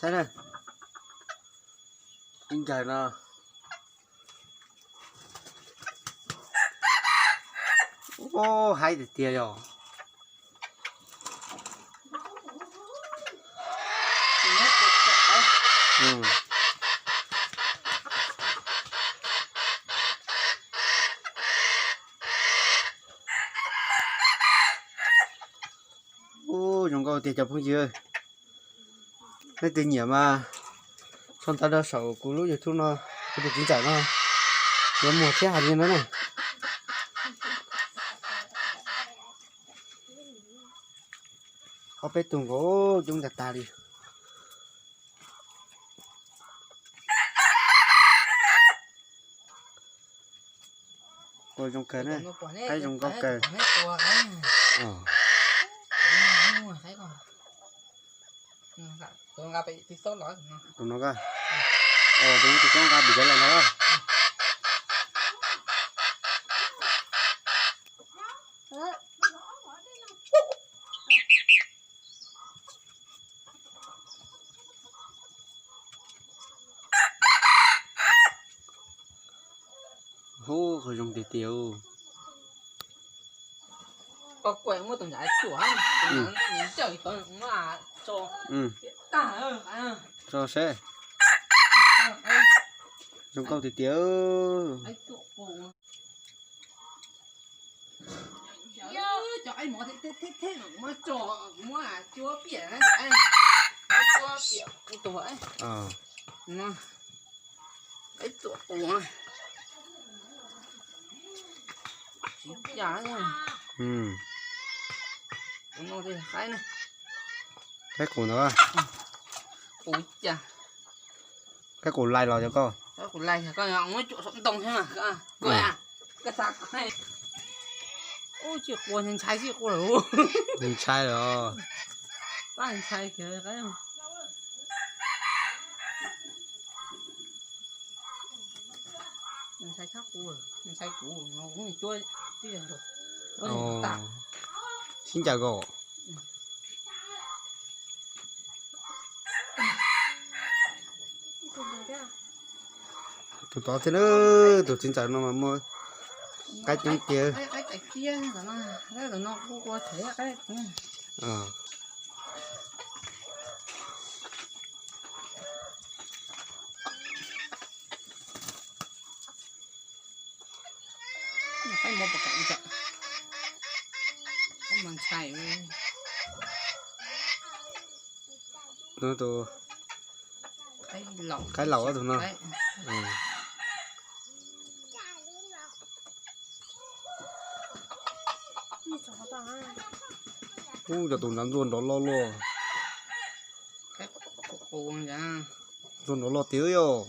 Saib na, ib ncaws no. Haib tiag tiag yog. Ub, zoo nkauj tiag cov phooj ywg. Leej twg nyiam mas sau ntawv rau saum kuv lub YouTube no, kuv tus txiv ntxawm no, yuav muag thiab hais li no na. Ob peb tug nkaus coob tag tag li. Ua zoo kawg na, qaib zoo nkauj kawg. Tus no, tus no nqa pem cov los ntag. Hu, qhov zoo tiag tiag. Tso seb. Zoo nkauj tiag tiag. Qaib qus ntawd. Qaib qus lais los cov koj. Ntshai tsis qua, ntshai lawm. Ntshai kuv, ntshai kuv, kuv cuab tib yam nkaus. Sib ncaws nkaus. Tus tod thiab na, tus txiv ntxawm no mas muaj qaib coob tiag. Tus qaib laus tus no. Ub, cov tus nrad ntxuaj nrov loj luaj. Ntxuaj nrov loj tiag yog.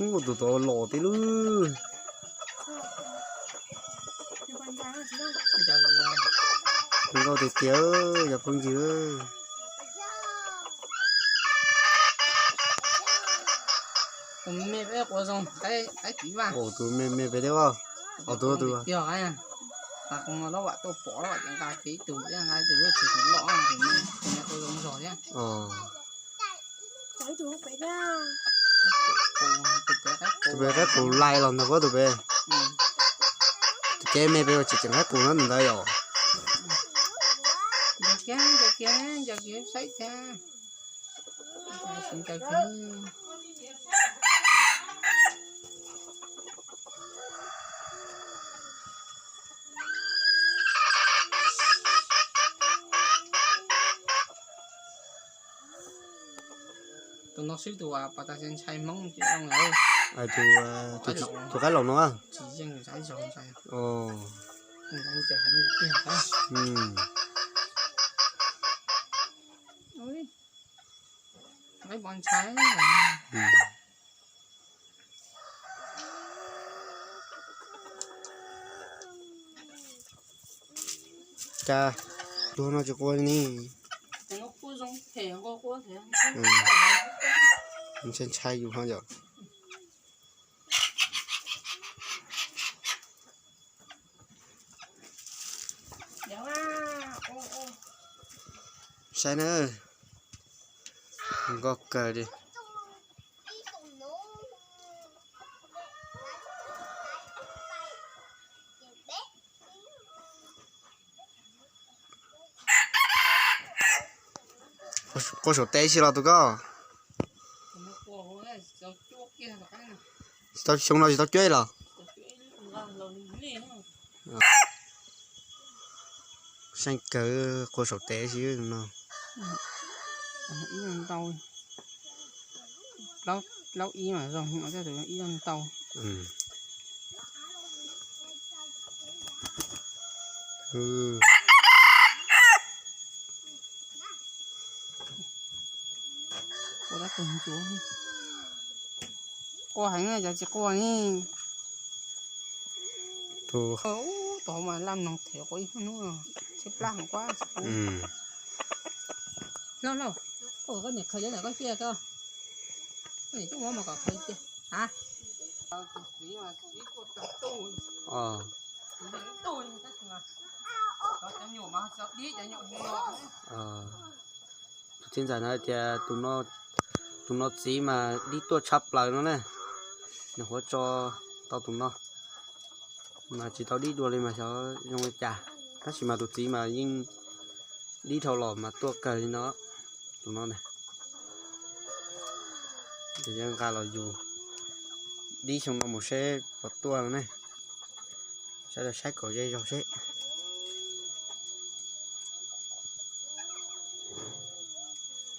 Ub, tus tod los tiag lauj. Zoo nkauj tiag tiag, yog phooj ywg. Tus me me pem teb os. Tus tus Tus pem qaib qus lais los ntag, tus pem. Tus kev me pem ua tsis tseem qaib qus no ntawd yom. Tus no xwb tus uas pas tas ntshai Hmoob ces zoo lawm. Tus qaib laus no. Qaib pov ntshai. Cas tus no tsis qua li ne? Ntshai ntshai yus ho yom. Saib na, nkauj kawg li. Quaj saum tes si los tus koj. Tsis tau, xyoo no tsis tau cuab los? Seej kawg, quaj saum tes si no. Ib ntau, plaub ib mas zoo, ib ntau. Quaj heev, cov tsis quaj ni. Tus hauv mas laj mloog them quaj ib hnub, tshaib plab heev quaj tsis quaj. Lauj lauj, koj niam khaws cov ntawm koj ciaj koj, koj niam coj muab mas kom khaws ciaj. Tus txiv ntxawm no tias tus no txiv mas dib tuaj tshaj plaws no na, nws qhuav tso tau tus no mas tsis tau dib dua li mas xyov zoo li cas, tab sis mas tus txiv mas yeej dib dhau los mas tuaj kawg li no, tus no na. Ces nqa los yus dib xyoo no mus seb puas tuaj no ne, sawv daws saib kom ze zog seb.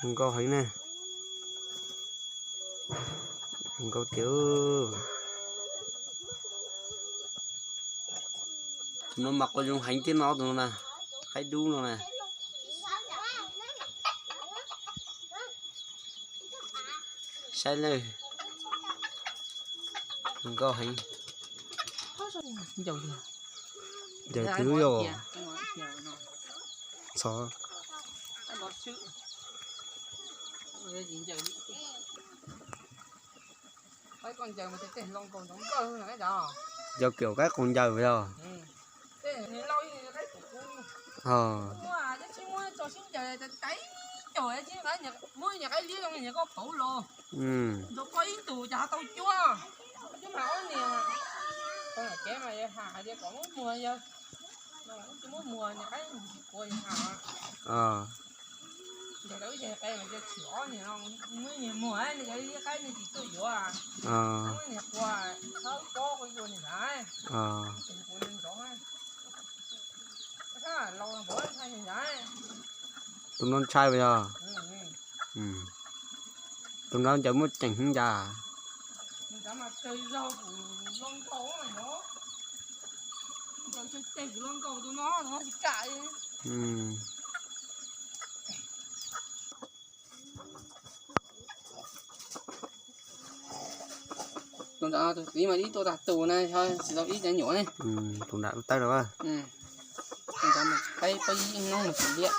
Nkauj heev ne. Nkauj tiag. Tus no mas quaj zoo heev thiab no, tus no na, qaib dub no na. Saib lawm, nkauj heev. Ncaws twb yog txhob. Yog kiag qaib qaug ncaws yog. Tus no ntshai puas yog? Tus no ncaws muaj ceem heev cas. Tus nram tus txiv mas dib tuaj tag tus na, tsis tau dib cov nyuam ne. Tus nram tawb los. Tus nram qaib pob yib hnub mus tsis liab.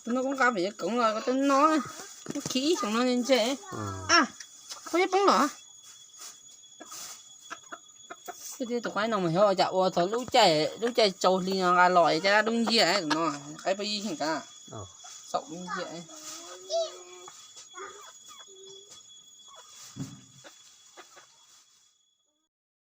Tus no kuv nqa pem cov koov los koj twb no, muab khi ib xyoos no ntse. A, pob yib poob los. Tus qaib no mas xyov cas ua txog lub caij, lub caij tsaus hli no nqa los caj dab dub nciab no, qaib pob yib heev tas, xaum dub nciab.